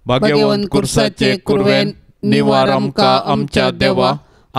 भाग्यवंत कुर्साचे कुरवेन निवार आमकां आमच्या देवा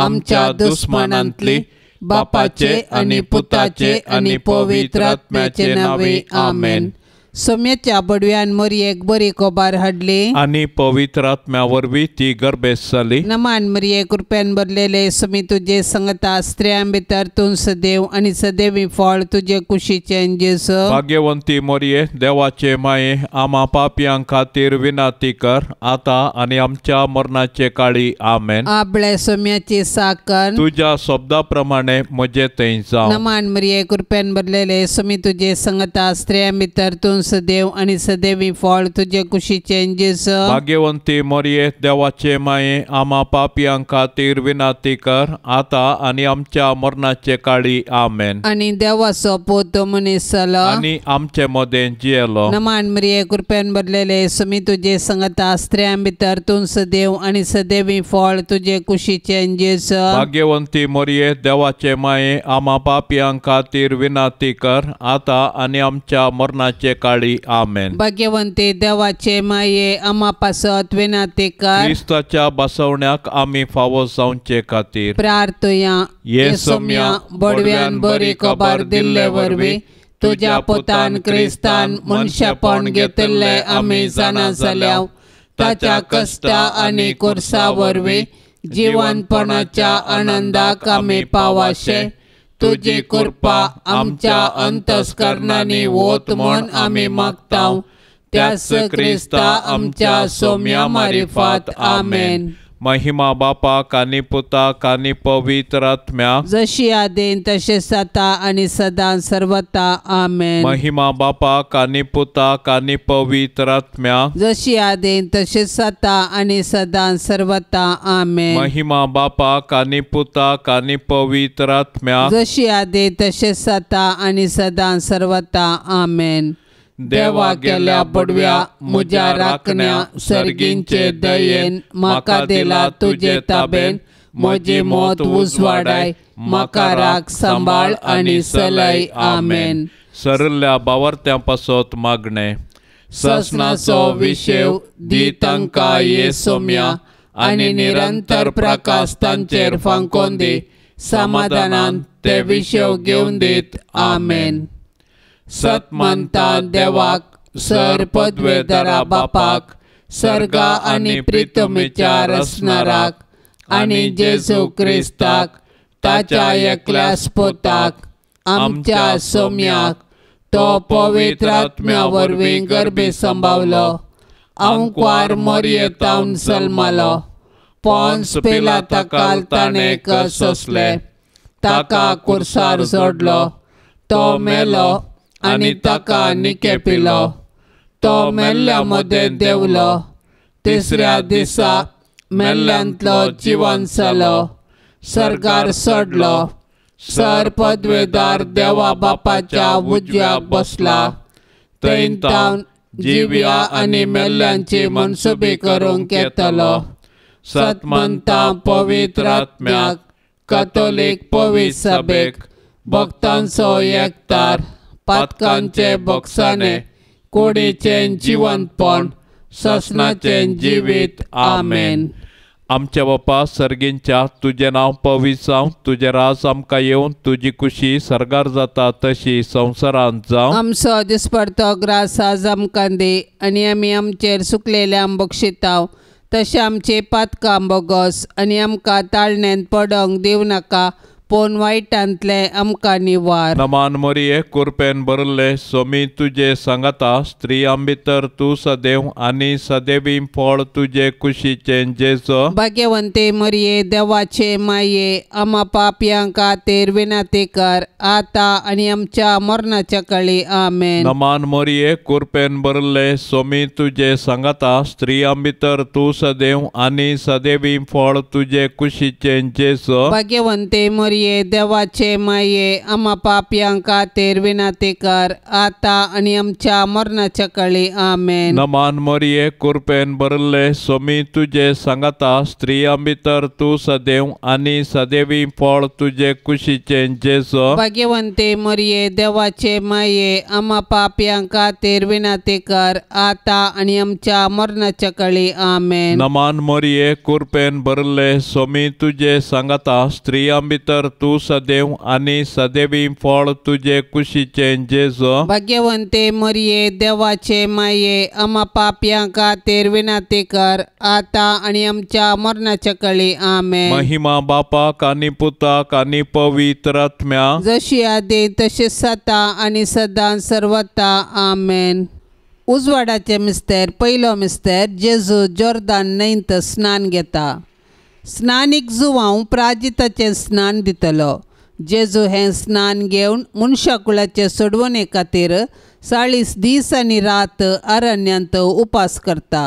आमच्या दुस्मानांतली बापाचे आनी पुताचे आनी पवित्र आत्म्याचे नांवे आमेन. सोम्याच्या बडव्यान मरियेक बरी खबर हाडली आनी पवित्र आत्म्या वरवीं ती गर्भेस्त जाली. नमान मरिये कृपेन भरलेले सोमी तुजे संगता स्त्रियां भितर तूं सदैव आनी सदैवी फळ तुजे कुशीचें जेजू. भाग्यवंती मरिये देवाचे माये आमा पापयां खातीर विनंती कर आतां आनी आमच्या मरणाचे काळी आमेन. आपले सोम्याची साकर तुज्या शब्दा प्रमाणे म्हजे थंय जावं. नमान मरिये कृपेन भरलेले सोमी तुजे संगता स्त्रियां भितर तूं सदैव आनी सदैवी फळ तुजे कुशीचें जेजू. भाग्यवंती मरिये देवाचे माये आमा पापयां खातीर विनंती कर आतां आनी आमच्या मरणाचे काळी आमेन. आनी देवाचो पूत मनीस जालो आनी आमचे मदें जियेलो. नमान मरिये कृपेन भरलेले सोमी तुजे संगता स्त्रियां भितर तूं सदैव आनी सदैवी फळ तुजे कुशीचें जेजू. भाग्यवंती मरिये देवाचे माये आमा पापयां खातीर विनंती कर आतां आनी आमच्या मरणाचे काळी आमेन. भाग्यवंती देवाचे माये आमा पासत विनंती कर क्रिस्ताच्या बसवण्याक आमी फावो जावचे खातीर प्रार्थया. ये सोम्या बडव्यान बरी खबर दिल्ले वरवीं तुज्या पुतान क्रिस्तान मनशापण घेतिल्ले आमी जाणा जाल्या ताच्या कश्टा आनी कुर्सा वरवीं जिवनपणाच्या आनंदाक आमी पावाशे तुजी कृपा आमच्या अंतस्करणांनी वत म्हूण आमी मागता त्याच क्रिस्ता आमच्या सोम्या मारिफात आमेन. महिमा बापाक आनी पुताक आनी पवित्र आत्म्याक जशी आदीन तशें आतां आनी सदां सर्वता आमेन. महिमा बापाक आनी पुताक आनी पवित्र आत्म्याक जशी आदीन तशें आतां आनी सदां सर्वता आमेन. महिमा बापाक आनी पुताक आनी पवित्र आत्म्याक जशी आदीन तशें आतां आनी सदां सर्वता आमेन. देवा गेल्या बडव्या म्हज्या राखण्या सर्गींचे दयेन म्हाका दिला तुजे ताबेन म्हजी मौत उजवाडाय म्हाका राख सांबाळ आनी सलय आमेन. सरल्या बावर्त्यां पासत मागणें. ससनाचो विशेव दी तांकां ये सोम्या आनी निरंतर प्रकाश तांचेर फांकोन दी समाधानान ते विशेव घेवन दीत आमेन. सतमंता देवाक सर पदवेधरा बापाक सर्गा आनी प्रितमीच्या रसणाराक आनी जेजू क्रिस्ताक ताच्या एकल्याच पुताक आमच्या सोम्याक तो पवित्र आत्म्या वरवीं गर्भी सांबावलो आंकवार मरयेतावन जल्मलो पोन्स पिलाता ताणें कसोसले ताका कुर्सार जोडलो तो मेलो आनी ताका निकेपिलो तो मेल्ल्या मदें देंवलो तिसऱ्या दिसा मेल्ल्यांतलो जिवन जालो सर्गार चडलो सर पदवेदार देवा बापाच्या उजव्याक बसला थंय तावन जिव्या आनी मेल्ल्यांची मनसुबी करूंक येतलो. सतमंता पवित्र आत्म्याक कथोलीक पवित्र सभेक भक्तांचो एकतार पातकांचे बोगसाणे कुडीचें जिवंतपण ससनाचें जिवीत आमेन. आमच्या बापा सर्गींच्या तुजें नांव पवित्र जावं तुजें राज आमकां येवन तुजी कुशी सर्गार जाता तशी संवसारांत जावं. आमचो दिसपडतो ग्रास आज आमकां दी आनी आमी आमचेर सुकलेल्या बक्षिताव तशें आमचे पातकां बोगस आनी आमकां ताळण्यांत पडोंक दिवं नाका पूण वायटांतलें आमकां निवार. नमान मरिये कुरपेन भरले सोमी तुजे सांगाता स्त्रियां भितर तूं सदैव आनी सदैवी फळ तुजे कुशीचें जेजू. भाग्यवंते मरिये देवाचे माये आमा पापयां खातीर विनंती कर आतां आनी आमच्या मरणाच्या काळी आमेन. नमान मरिये कुरपेन भरले सोमी तुजे सांगाता स्त्रियां भितर तूं सदैव आनी सदैवी फळ तुजे कुशीचें जेजू. भाग्यवंते मरिये मोरये देवाचे माये आमा पापयां खातीर विनंती कर आतां आनी आमच्या मरणाच्या कळी आमेन. नमान मोरये कृपेन भरले स्वामी तुजे सांगाता स्त्रियां भितर तूं सदैव आनी सदैवी फळ तुजे कुशीचें जेजू. भाग्यवंते मोरये देवाचे माये आमा पापयां खातीर विनंती कर आतां आनी आमच्या मरणाच्या कळी आमेन. नमान मोरये कृपेन भरले स्वामी तुजे सांगाता स्त्रियां भितर तूं सदैव आनी सदैवी फळ तुजे कुशीचें जेजू. भाग्यवंते मोरये देवाचे माये आमा पापयां खातीर विनंती कर आतां आनी आमच्या मरणाच्या कळी आमेन. महिमा बापाक आनी पुताक आनी पवित्र आत्म्याक जशी आदी तशी सता आनी सदां सर्वता आमेन. उजवाडाचे मिस्तेर पयलो मिस्तेर जेजू जोर्दान न्हंयत स्नान घेता. स्नानीक जुवांव प्राजिताचें स्नान दितलो. जेजू हें स्नान घेवन मनशाकुळाचे सोडवणे खातीर 40 दीस आनी रात अरण्यांत उपास करता.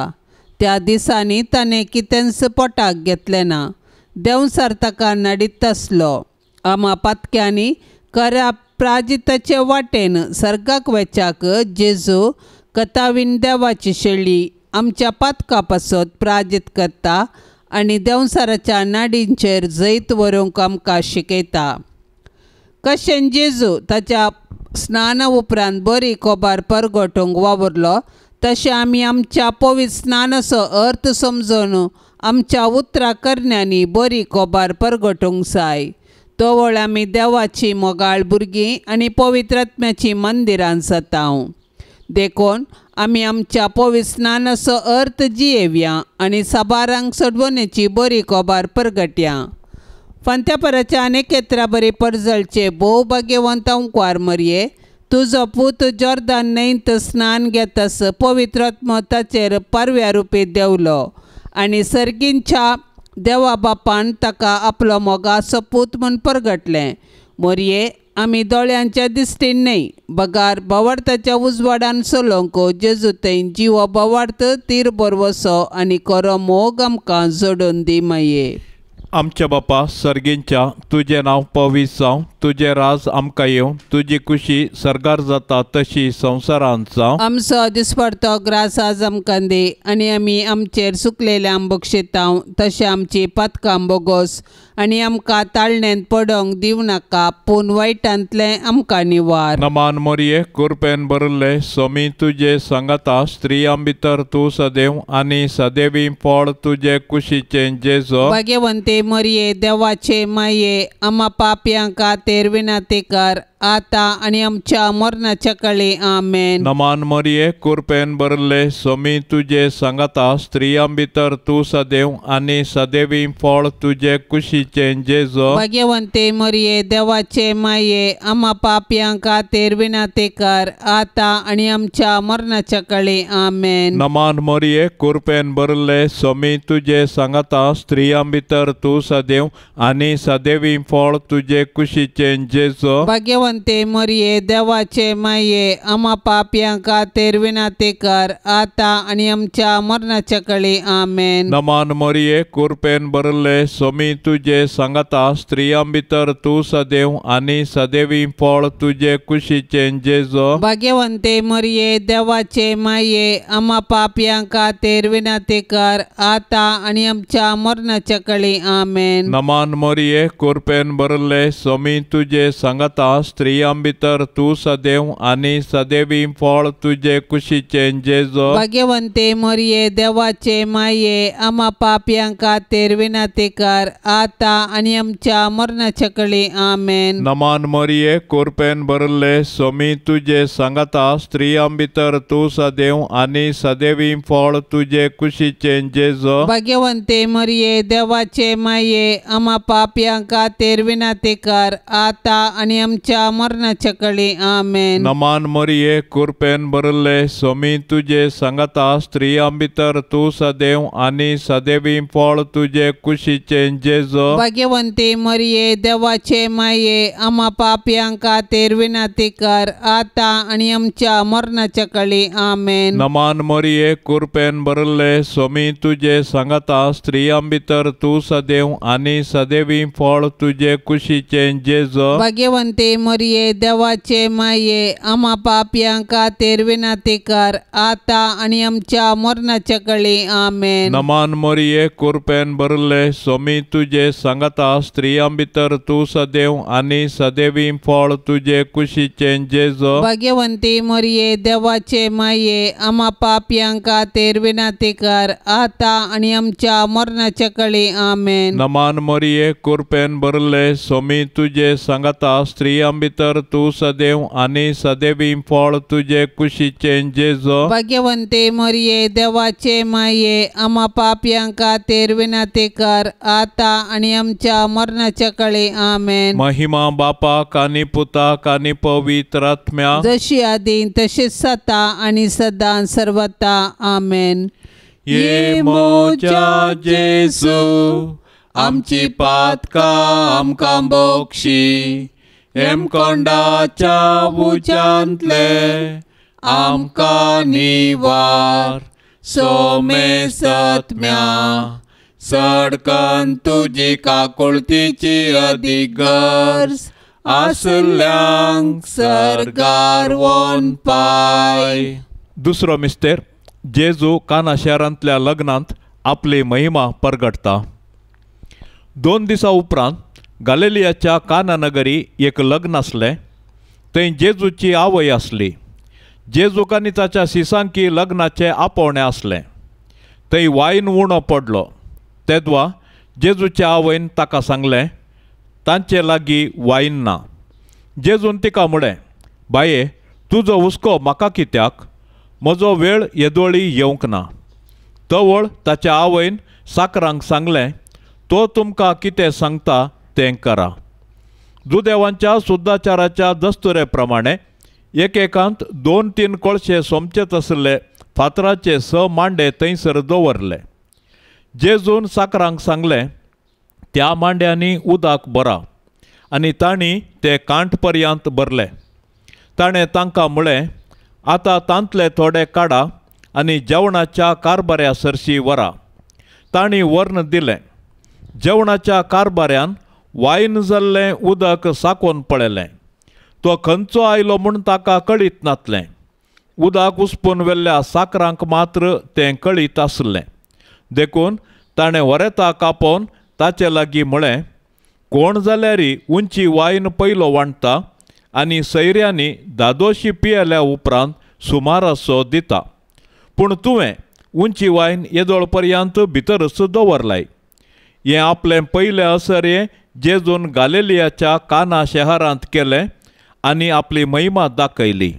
त्या दिसांनी ताणें कितेंच पोटाक घेतलें ना. देंवचार ताका नडीत आसलो. आमा पातक्यांनी खऱ्या प्राजिताचे वाटेन सर्गाक वेच्याक जेजू कथावीन देवाची शेळी आमच्या पातका पासत प्राजीत करता आनी देंवचाराच्या नाडींचेर जैत व्हरूंक आमकां शिकयता. कशें जेजू ताच्या स्नाना उपरांत बरी कोबार परगटूंक वावुरलो तशें आमी आमच्या पवित्र स्नानाचो अर्थ समजून आमच्या उतरां करण्यांनी बरी कोबार परगटूंक जाय. तवळ आमी देवाची मोगाळ भुरगीं आनी पवित्र आत्म्याचीं मंदिरां जाता. देखून आमी आमच्या पवित्र स्नानाचो अर्थ जियेवया आनी साबारांक सोडवणेची बरी कोबार परगटया. फांत्यापराच्या अनेकेत्रा बरी परजळचे भोव भाग्यवंत अंकवार मरये तुजो पूत जोर्दान न्हंयत स्नान घेतास पवित्र आत्मो ताचेर पारव्या रुपी देंवलो आनी सर्गींच्या देवा बापान ताका आपलो मोगाचो पूत म्हूण परगटलें. मोरये आमी दोळ्यांच्या दिश्टीन न्हय बगार बोवार्थाच्या उजवाडान चलोवंक जेजू थंय जिवो बोवार्थ तीर बरवसो आनी खरो मोग आमकां जोडून दी माये. आमच्या बापा सर्गींच्या तुजें नांव पवित्र जावं, तुजें राज आमकां येवं, तुजी कुशी सर्गार जाता तशी संवसारांत जावं. आमचो दिसपडतो ग्रास आज आमकां दी आनी आमी आमचेर सुकलेल्या बक्षितांव तशें आमची पातकां बोगोस आनी आमकां ताळणेंत पडोवंक दिवं नाका पूण वायटांतलें आमकां निवार. नमान मोरये कृपेन भरिल्ले स्वामी तुजे सांगाता स्त्रियां भितर तूं सदैव आनी सदैवी फळ तुजे कुशीचें जेजू. भाग्यवंते मोरये देवाचे माये आमा पापयां खातीर विनंती कर आतां आनी आमच्या मरणाच्या कळी आमेन. नमान मोरये कृपेन भरिल्ले स्वामी तुजे सांगाता स्त्रियां भितर तूं सदैव आनी सदैवी फळ तुजे कुशीचें जेजू. भाग्यवंते मोरये देवाचे माये आमा पापयां खातीर विनंती कर आतां आनी आमच्या मरणाच्या कळी आमेन. नमान मोरये कृपेन भरिल्ले स्वामी तुजे सांगाता स्त्रियां भितर तूं सदैव आनी सदैवी फळ तुजे कुशीचें जेजू. भाग्यवंते मोरये देवाचे माये आमा पापयां खातीर विनंती कर आतां आनी आमच्या मरणाच्या कळी आमेन. नमान मोरये कृपेन भरिल्ले स्वामी तुजे सांगाता स्त्रियां भितर तूं सदैव आनी सदैवी फळ तुजे कुशीचें जेजू. भाग्यवंते मोरये देवाचे माये आमा पापयां खातीर विनंती कर आतां आनी आमच्या मरणाच्या कळी आमेन. नमान मोरये कृपेन भरिल्ले स्वामी तुजे सांगाता स्त्रियां भितर तूं सदैव आनी सदैवी फळ तुजे कुशीचें जेजू. भाग्यवंते मोरये देवाचे माये आमा पापयां खातीर विनंती कर आतां आनी आमच्या मरणाच्या कळी आमेन. नमान मोरये कृपेन भरिल्ले स्वामी तुजे सांगाता स्त्रियां भितर तूं सदैव आनी सदैवी फळ तुजे कुशीचें जेजू. भाग्यवंते मोरये देवाचे माये आमा पापयां खातीर विनंती कर आतां आनी आमच्या आमच्या मरणाच्या कळी. आमेन. नमान मरिये, कृपेन भरले, स्वामी तुजे सांगाता, स्त्रियां भितर तूं सदैव आनी सदैवी फळ तुजे कुशीचें जेजू. भाग्यवंती मरिये, देवाचे माये, आमा पापयां खातीर विनंती कर आतां आनी आमच्या मरणाच्या कळी. आमेन. नमान मरिये, कृपेन भरले, स्वामी तुजे सांगाता, स्त्रियां भितर तूं सदैव आनी सदैवी फळ तुजे कुशीचें जेजू. भाग्यवंती मरिये, देवाचे माये, आमा पापयां खातीर विनंती कर आतां आनी आमच्या मरणाच्या कळी. आमेन. नमान मरिये, कृपेन भरले, स्वामी तुजे सांगाता, स्त्रियां भितर तूं सदैव आनी सदैवी फळ तुजे कुशीचें जेजू. भाग्यवंती मरिये, देवाचे माये, आमा पापयां खातीर विनंती कर आतां आनी आमच्या मरणाच्या कळी. आमेन. नमान मरिये, कृपेन भरले, स्वामी तुजे सांगाता, स्त्रियां भितर तूं सदैव आनी सदैवी फळ तुजे कुशीचें जेजू. भाग्यवंती मरिये, देवाचे माये, आमा पापयां खातीर विनंती कर आतां आनी आमच्या मरणाच्या कळी. आमेन. महिमा बापाक आनी पुताक आनी पवित्र आत्म्याक, जशी आदी तशीच सता आनी सदां सर्वता. आमेन. ये म्हज्या जेजू, आमची पातकां आमकां बक्षी, हेमकोंडाच्या उज्यांतले आमकां निवार, सोमे सत्म्या सडकन तुजी काकुळतीची अदीक गरज आसल्यांक सर्गार वोन पाय. दुसरो मिस्तेर, जेजू काना शहरांतल्या लग्नांत आपली महिमा परगटता. 2 दिसां उपरांत गालिलियाच्या काना नगरी एक लग्न आसलें. थंय जेजूची आवय आसली. जेजूक आनी ताच्या सिसांकी लग्नाचें आपोवणें आसलें. थंय वायन उणो पडलो. तेदवा जेजूच्या आवयन ताका सांगलें, तांचे लागीं वायन ना. जेजून तिका म्हळें, बाये, तुजो हुस्को म्हाका कित्याक? म्हजो वेळ येदोळी येवंक ना. तवळ ताच्या आवयन साकरांक सांगलें, तो तुमकां कितें सांगता तें करा. जुदेवांच्या सुद्दाचाराच्या दस्तुरे प्रमाणे एकेकांत 2-3 कोळशे सोमचेच आसले फातराचे 6 मांडे थंयसर दवरले. जेजून साकरांक सांगलें, त्या मांड्यांनी उदक भरा, आनी तांणी ते कांठ पर्यंत भरले. ताणें तांकां म्हळें, आतां तांतले थोडे काडा आनी जेवणाच्या कारबाऱ्या सरशी व्हरा. तांणी वर्ण दिलें. जेवणाच्या कारबाऱ्यान वायन जाल्लें उदक साकोवन पळयलें. तो खंयचो आयलो म्हूण ताका कळीत नासलें. उदक उसपून व्हेल्ल्या साकरांक मात्र तें कळीत आसलें. देखून ताणें वरेताक आपोवन ताचे लागीं म्हळें, कोण जाल्यार उंची वायन पयलो वांटता आनी सैऱ्यांनी दादोशी पियेल्या उपरांत सुमारासो दिता, पूण तुवें उंची वायन येदोळ पर्यंत भितरच दवरलाय. हें आपलें पयलें असरें जेजून गालिलियाच्या काना शहरांत केलें आनी आपली महिमा दाखयली.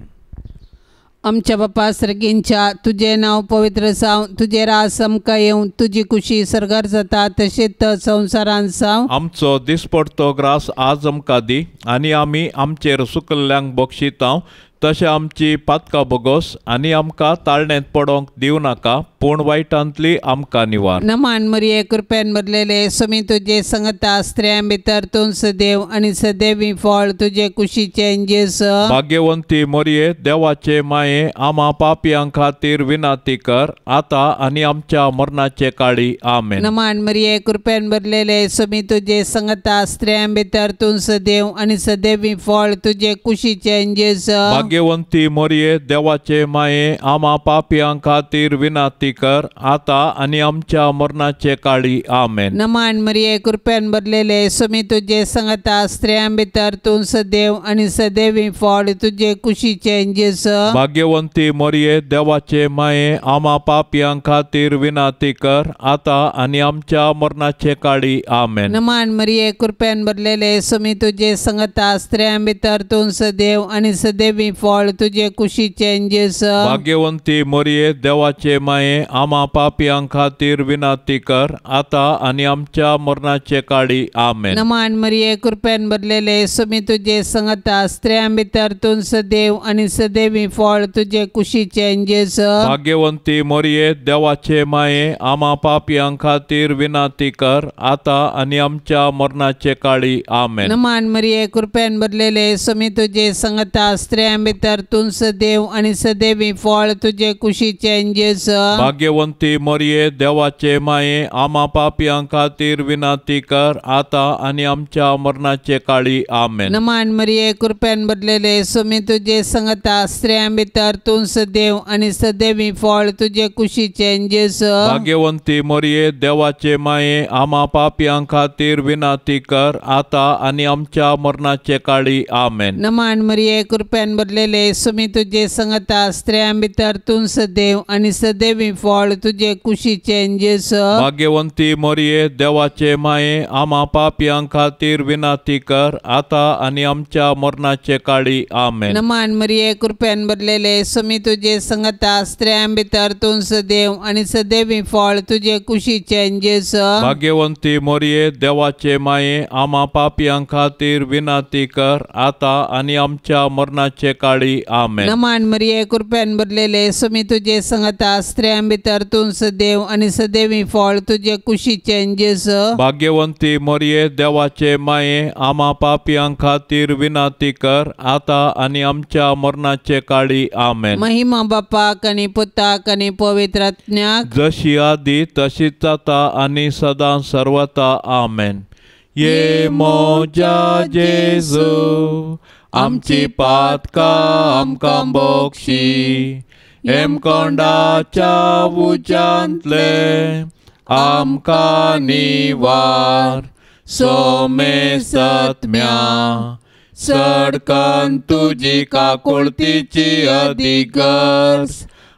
आमच्या बापा सर्गींच्या, तुजें नांव पवित्र जावं, तुजें राज आमकां येवं, तुजी खुशी सर्गार जाता तशेंच संवसारांत जावं. आमचो दिसपडतो ग्रास आज आमकां दी, आनी आमी आमचेर सुकल्ल्यांक बक्षितांव तशें आमची पातकां बोगोस, आनी आमकां ताळणेंत पडोंक दिवं नाका, पूण वायटांतली आमकां निवार. नमान मरिये, कृपेन भरलेले, स्वामी तुजे संगता, स्त्रियां भितर तूं सदैव आनी सदैवी फळ तुजे कुशीचें जेजू. भाग्यवंती मरिये, देवाचे माये, आमा पापयां खातीर विनंती कर आतां आनी आमच्या मरणाचे काळी. आमेन. नमान मरिये, कृपेन भरलेले, स्वामी तुजे संगता, स्त्रियां भितर तूं सदैव आनी सदैवी फळ तुजे कुशीचें जेजू. भाग्यवंती मरिये, देवाचे माये, आमा पापयां खातीर विनंती कर आतां आनी आमच्या मरणाचे काळी. आमेन. नमान मरिये, कृपेन भरलेले, स्वामी तुजे संगता, स्त्रियां भितर तूं सदैव आनी सदैवी फळ तुजे कुशीचें जेजू. भाग्यवंती मरिये, देवाचे माये, आमा पापयां खातीर विनंती कर आतां आनी आमच्या मरणाचे काळी. आमेन. नमान मरिये, कृपेन भरलेले, स्वामी तुजे संगता, स्त्रियां भितर तूं सदैव आनी सदैवी फळ तुजे कुशीचें जेजू. भाग्यवंती मरिये देवाचे माये, आमा पापयां खातीर विनंती कर आतां आनी आमच्या मरणाचे काळी. आमेन. नमान मरिये, कृपेन भरलेले, स्वामी तुजे संगता, स्त्रियां भितर तूं सदैव आनी सदैवी फळ तुजे कुशीचें जेजू. भाग्यवंती मरिये देवाचे माये, आमा पापयां खातीर विनंती कर आतां आनी आमच्या मरणाचे काळी. आमेन. नमान मरिये, कृपेन भरलेले, स्वामी तुजे संगता, स्त्रियां भितर तूं सदैव आनी सदैवी फळ तुजे कुशीचें जेजू. भाग्यवंती मरिये देवाचे माये, आमा पापयां खातीर विनंती कर आतां आनी आमच्या मरणाचे काळी. आमेन. नमान मरिये, कृपेन भरलेले, स्वामी तुजे संगता, स्त्रियां भितर तूं सदैव आनी सदैवी फळ तुजे कुशीचें जेजू. भाग्यवंती मरिये देवाचे माये, आमा पापयां खातीर विनंती कर आतां आनी आमच्या मरणाचे काळी. आमेन. नमान मरिये, कृपेन भरलेले, स्वामी तुजे संगता, स्त्रियां भितर तूं सदैव आनी सदैवी फळ तुजे कुशीचें जेजू. भाग्यवंती मरिये देवाचे माये, आमा पापयां खातीर विनंती कर आतां आनी आमच्या मरणाचे काळी. आमेन. नमान मरिये, कृपेन भरलेले, स्वामी तुजे संगता, स्त्रियां भितर तूं सदैव आनी सदैवी फळ तुजे कुशीचें जेजू. भाग्यवंती मरिये देवाचे माये, आमा पापयां खातीर विनंती कर आतां आनी आमच्या मरणाचे काळी. आमेन. नमान मरिये, कृपेन भरलेले, स्वामी तुजे संगता, स्त्रियां भितर तूं सदैव आनी सदैवी फळ तुजे कुशीचें जेजू. भाग्यवंती मरिये देवाचे माये, आमा पापयां खातीर विनंती कर आतां आनी आमच्या मरणाचे काळी. आमेन. महिमा बापाक आनी पुताक आनी पवित्र आत्म्याक, जशी आदी तशीच आतां आनी सदां सर्वता. आमेन. ये मोजा जेजू, आमची पातकां आमकां बक्षी, हेमकोंडाच्या उज्यांतले आमकां निवार, सोमेसत्म्या सडकन तुजी काकुळतीची अधिगर्ज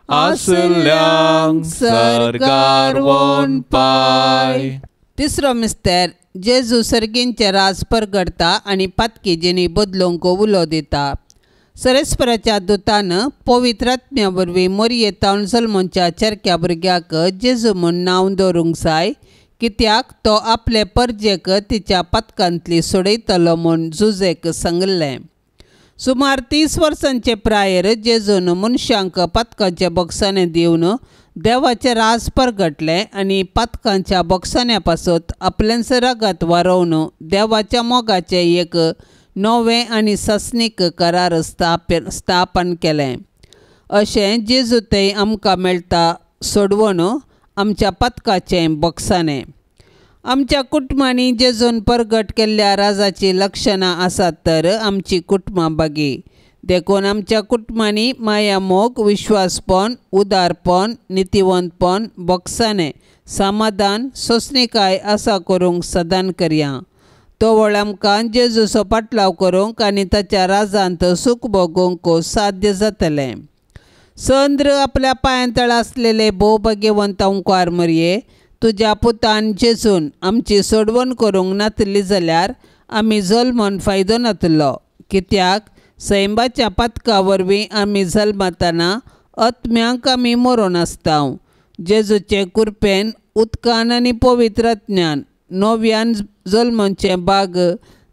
आसल्यांक सर्गार वोन पाय. तिसरो मिस्तेर, जेजू सर्गींचे राज परगडता आनी पातकी जिणी बदलूंक उलो दिता. सरेस्पराच्या दुतान पवित्र आत्म्या वरवीं मोरये तावन जल्मोच्या चेरक्या भुरग्याक जेजू म्हूण नांव दवरूंक जाय, कित्याक तो आपले परजेक तिच्या पातकांतली सोडयतलो म्हूण जुजेक सांगिल्लें. सुमार 30 वर्सांचे प्रायेर जेजून मनशांक पातकांचे बोगसाणें दिवन देवाचें राज परगटलें आनी पातकांच्या बोगसाण्या पासत आपलेंच रगत वारोवन देवाच्या मोगाचें एक नवें आनी सासणीक करार स्थापन केलें. अशें जेजू थंय आमकां मेळटा सोडवण आमच्या पातकाचें बोगसाणें. आमच्या कुटुंबांनी जेजून परगट केल्ल्या राजाचीं लक्षणां आसात तर आमची कुटुंबां बागी. देखून आमच्या कुटुंबांनी माया, मोग, विश्वासपण, उदारपण, नितिवंतपण, बोगसाणें, समाधान, सोंसणीकाय आसा करूंक सदान करया. तोवळ आमकां जेजूचो पाटलाव करूंक आनी ताच्या राजांत सूख भोगूंक साध्य जातलें. संद्र आपल्या पांयांतळ आसलेले भोव भाग्यवंत ओंकार मरये, तुज्या पुतान जेजून आमची सोडवण करूंक नातली जाल्यार आमी जल्मून फायदो नातलो, कित्याक सैंबाच्या पातका वरवीं आमी जल्मतना आत्म्यांक आमी मरोन आसता. जेजूचे कृपेन उदकान आनी पवित्र ज्ञान नव्यान जल्मचें बाग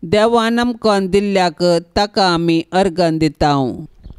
देवान आमकां दिल्ल्याक ताका आमी अर्गां दिता.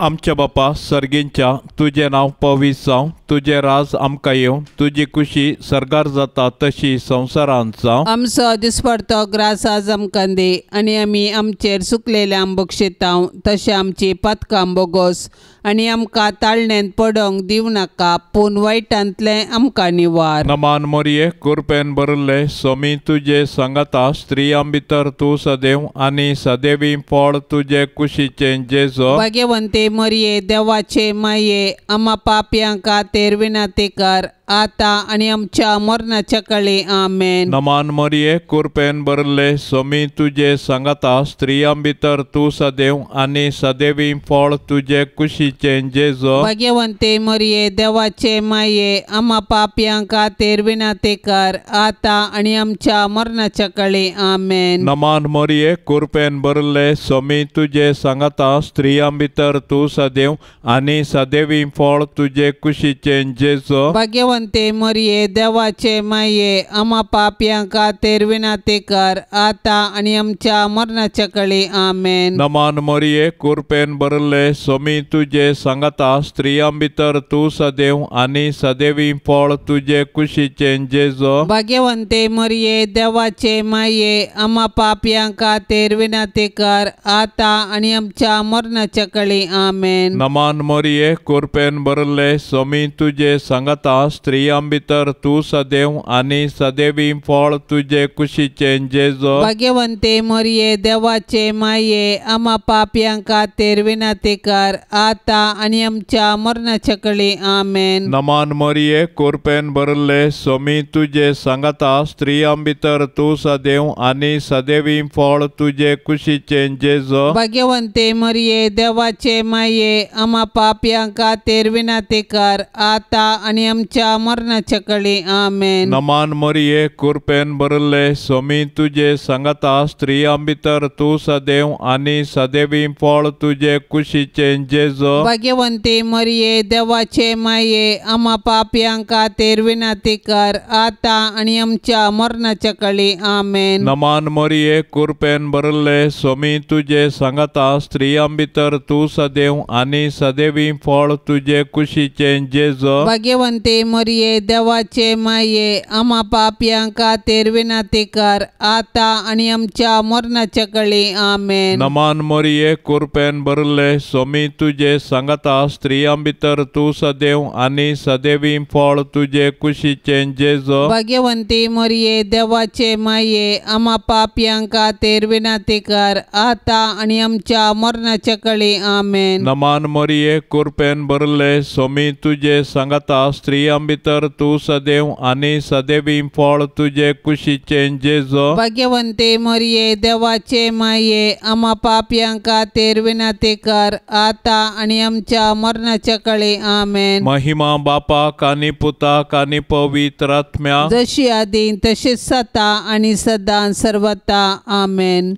आमच्या बापा सर्गींच्या, तुजें नांव पवित्र जावं, तुजें राज आमकां येवं, तुजी खुशी सर्गार जाता तशी संवसारांत जावं. आमचो दिसपडतो ग्रास आज आमकां दी आनी आमी आमचेर सुकलेल्यांक बक्षितांव तशें आमची पातकां बोगोस आनी आमकां ताळण्यांत पडोंक दिवं नाका, पूण वायटांतलें आमकां निवार. नमान मोरये, कृपेन भरिल्ले, स्वामी तुजे सांगाता, स्त्रियां भितर तूं सदैव आनी सदैवी फळ तुजे कुशीचें जेजू. भाग्यवंते मरये, देवाचे माये, आमा पापयां खातीर विनंती कर आतां आनी आमच्या मरणाच्या काळी आमेन. नमान मरिये कुरपेन भरले सोमी तुजे सांगाता स्त्रियां भितर तूं सदैव आनी सदैवी फळ तुजे कुशीचें जेजो. भाग्यवंते मरिये देवाचे माये आमा पापयां खातीर विनंती कर आतां आनी आमच्या मरणाच्या काळी आमेन. नमान मरिये कुरपेन भरले सोमी तुजे सांगाता स्त्रियां भितर तूं सदैव आनी सदैवी फळ तुजे कुशीचें जेजो. भाग्यवंते मरिये देवाचे माये आमा पापयां खातीर विनंती कर आतां आनी आमच्या मरणाच्या काळी आमेन. नमान मरिये कुरपेन भरले सोमी तुजे सांगाता स्त्रियां भितर तूं सदैव आनी सदैवी फळ तुजे कुशीचें जेजो. भाग्यवंते मरिये देवाचे माये आमा पापयां खातीर विनंती कर आतां आनी आमच्या मरणाच्या काळी आमेन. नमान मरिये कुरपेन भरले सोमी तुजे सांगाता स्त्रियां भितर तूं सदैव आनी सदैवी फळ तुजे कुशीचें जेजो. भाग्यवंते मरिये देवाचे माये आमा पापयां खातीर विनंती कर आतां आनी आमच्या मरणाच्या काळी आमेन. नमान मरिये कुरपेन भरले सोमी तुजे सांगाता स्त्रियां भितर तूं सदैव आनी सदैवी फळ तुजे कुशीचें जेजो. भाग्यवंते मरिये देवाचे माये आमा पापयां खातीर विनंती कर आतां आनी आमच्या मरणाच्या काळी आमेन. नमान मरिये कुरपेन भरले सोमी तुजे सांगाता स्त्रियां भितर तूं सदैव आनी सदैवी फळ तुजे कुशीचें जेजो. भाग्यवंते मरिये देवाचे माये आमा पापयां खातीर विनंती कर आतां आनी आमच्या मरणाच्या काळी आमेन. नमान मरिये कुरपेन भरले सोमी तुजे सांगाता स्त्रियां भितर तूं सदैव आनी सदैवी फळ तुजे कुशीचें जेजो. भाग्यवंते मरिये देवाचे माये आमा पापयां खातीर विनंती कर आतां आनी आमच्या मरणाच्या काळी आमेन. नमान मरिये कुरपेन भरले सोमी तुजे सांगाता स्त्रियां भितर तूं सदैव आनी सदैवी फळ तुजे कुशीचें जेजो. भाग्यवंती मरिये देवाचे माये आमा पापयां खातीर विनंती कर आतां आनी आमच्या मरणाच्या काळी आमेन. नमान मरिये कुरपेन भरले सोमी तुजे सांगाता स्त्रियां भितर तूं सदैव आनी सदैवी फळ तुजे कुशीचें जेजो. भाग्यवंते मरिये देवाचे माये आमा पापयां खातीर विनंती कर आतां आनी आमच्या मरणाच्या काळी आमेन. महिमा बापाक आनी पुताक आनी पवित्र आत्म्याक, जशी आदी तशीच सता आनी सदां सर्वता आमेन.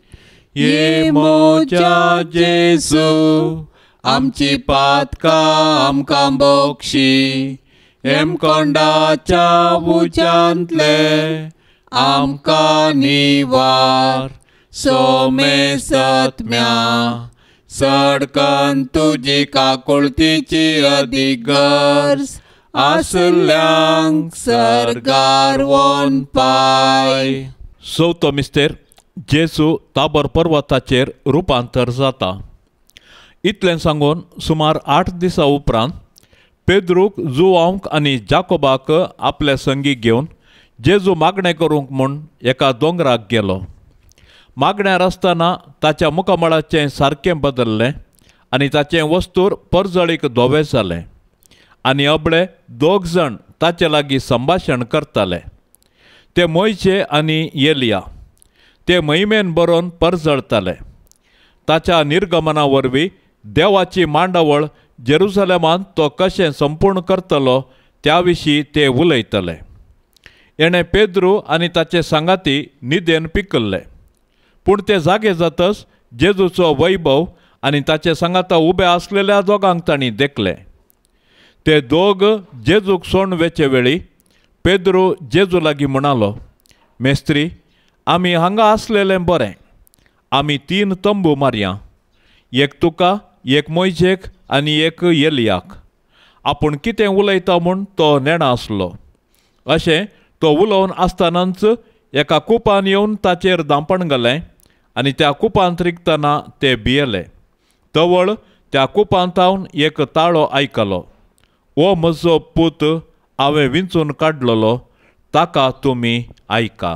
ये मोजा जेजू आमची पातकां आमकां बोक्षी हेमकोंडाच्या उज्यांतले आमकां निवार सोमे सत्म्या सडकन तुजी काकुळतीची अदीक गरज आसल्यांक सर्गार वोन पाय. चवथो मिस्तेर जेजू ताबर पर्वताचेर रुपांतर जाता. इतलें सांगून सुमार 8 दिसां उपरांत पेद्रूक जुवांक आनी जाकोबाक आपल्या संगी घेवन जेजू मागणें करूंक म्हूण एका दोंगराक गेलो. मागण्यार आसतना ताच्या मुखामळाचें सारकें बदल्लें आनी ताचें वस्तूर परजळीक धवें जालें आनी अबळे दोग जाण ताचे लागीं संभाशण करताले. ते मोयचे आनी एलिया. ते महिमेन बरोवन परजळताले. ताच्या निर्गमना वरवीं देवाची मांडावळ जेरुसलेमांत तो कशें संपूर्ण करतलो त्या विशीं ते उलयतले. एणें पेद्रू आनी ताचे सांगाती निदेन पिकल्ले. पूण ते जागे जातच जेजूचो वैभव आनी ताचे सांगाता उबे आसलेल्या दोगांक तांणी देखले. ते दोग जेजूक सोण वेचे वेळी पेद्रू जेजू लागीं म्हणालो, मेस्त्री, आमी हांगा आसलेलें बरें. आमी 3 तंबू मारया, एक तुका, एक मोयजेक आनी एक एलियाक. आपूण कितें उलयता म्हूण तो नेणा आसलो. अशें तो उलोवन आसतनाच एका कुपान येवन ताचेर दांपण घालें आनी त्या कुपांत रिगतना ते भियेले. तवळ त्या कुपांतावन एक ताळो आयकलो, ओ म्हजो पूत, हांवें विंचून काडलेलो, ताका तुमी आयका.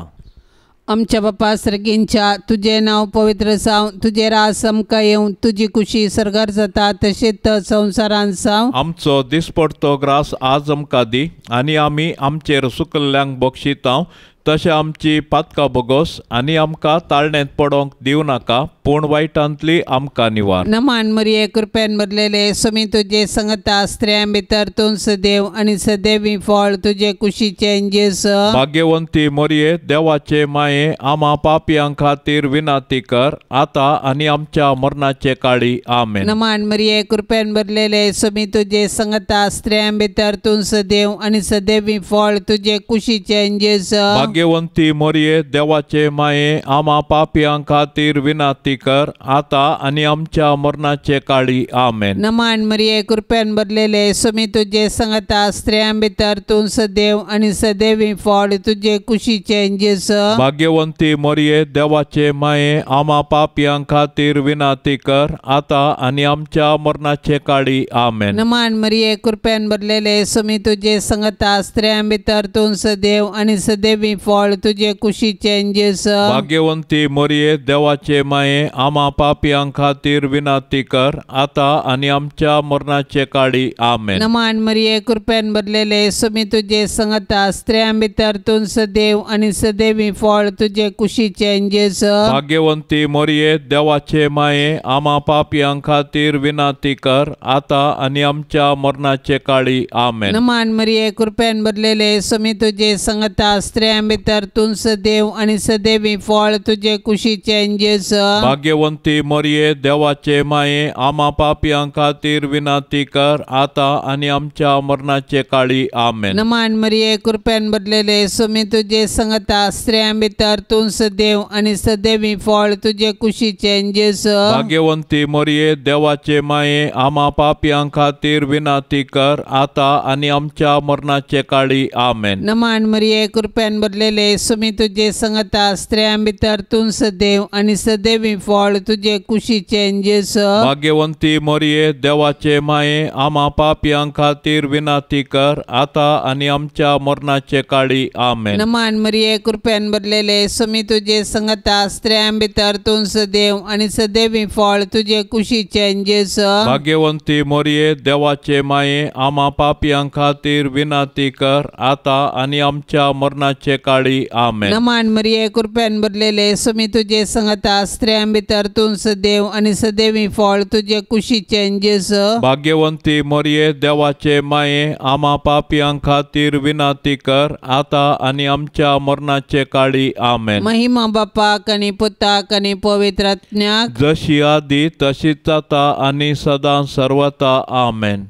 आमच्या बापा सर्गींच्या तुजें नांव पवित्र जावं, तुजें राज आमकां येवं, तुजी कुशी सर्गार जाता तशेंच संवसारांत जावं. आमचो दिसपडतो ग्रास आज आमकां दी आनी आमी आमचेर सुकल्ल्यांक बक्षितांव तशें आमची पातकां बोगोस आनी आमकां ताळण्यांत पडोंक दिवं नाका पूण वायटांतली आमकां निवार. नमान मरिये कृपेन भरलेले स्वामी तुजे संगता, स्त्रियां भितर तूं सदैव आनी सदैवी फळ तुजे कुशीचें जेजू. भाग्यवंती मरिये देवाचे माये आमा पापयां खातीर विनंती कर आतां आनी आमच्या मरणाचे काळी. आमेन. नमान मरिये कृपेन भरलेले स्वामी तुजे संगता, स्त्रियां भितर तूं सदैव आनी सदैवी फळ तुजे कुशीचें जेजू. भाग्यवंती मरिये देवाचे माये आमा पापयां खातीर विनंती कर आतां आनी आमच्या मरणाचे काळी. आमेन. नमान मरिये कृपेन भरलेले स्वामी तुजे संगता, स्त्रियां भितर तूं सदैव आनी सदैवी फळ तुजे कुशीचें जेजू. भाग्यवंती मरिये देवाचे माये आमा पापयां खातीर विनंती कर आतां आनी आमच्या मरणाचे काळी. आमेन. नमान मरिये कृपेन भरलेले स्वामी तुजे संगता, स्त्रियां भितर तूं सदैव आनी सदैवी फळ तुजे कुशीचें जेजू. भाग्यवंती मरिये देवाचे माये आमा पापयां खातीर विनंती कर आतां आनी आमच्या मरणाचे काळी. आमेन. नमान मरिये कृपेन भरलेले स्वामी तुजे संगता, स्त्रियां भितर तूं सदैव आनी सदैवी फळ तुजे कुशीचें जेजू. भाग्यवंती मरिये देवाचे माये आमा पापयां खातीर विनंती कर आतां आनी आमच्या मरणाचे काळी. आमेन. नमान मरिये कृपेन भरलेले स्वामी तुजे संगता, स्त्रियां भितर तूं सदैव आनी सदैवी फळ तुजे कुशीचें जेजू. भाग्यवंती मरिये देवाचे माये आमा पापयां खातीर विनंती कर आतां आनी आमच्या मरणाचे काळी. आमेन. नमान मरिये कृपेन भरलेले स्वामी तुजे संगता, स्त्रियां भितर तूं सदैव आनी सदैवी फळ तुजे कुशीचें जेजू. भाग्यवंती मरिये देवाचे माये आमा पापयां खातीर विनंती कर आतां आनी आमच्या मरणाचे काळी. आमेन. नमान मरिये कृपेन भरलेले स्वामी तुजे संगता, स्त्रियां भितर तूं सदैव आनी सदैवी फळ तुजे कुशीचें जेजू. भाग्यवंती मरिये देवाचे माये आमा पापयां खातीर विनंती कर आतां आनी आमच्या मरणाचे काळी. आमेन. नमान मरिये कृपेन भरलेले स्वामी तुजे संगता, स्त्रियां भितर तूं सदैव आनी सदैवी फळ तुजे कुशीचें जेजू. भाग्यवंती मरिये देवाचे माये आमा पापयां खातीर विनंती कर आतां आनी आमच्या मरणाचे काळी. आमेन. नमान मरिये कृपेन भरलेले स्वामी तुजे संगता, स्त्रियां भितर तूं सदैव आनी सदैवी फळ तुजे कुशीचें जेजू. भाग्यवंती मरिये देवाचे माये आमा पापयां खातीर विनंती कर आतां आनी आमच्या मरणाचे काळी. आमेन. महिमा बापाक आनी पुताक आनी पवित्र आत्म्याक, जशी आदी तशीच आतां आनी सदां सर्वता. आमेन.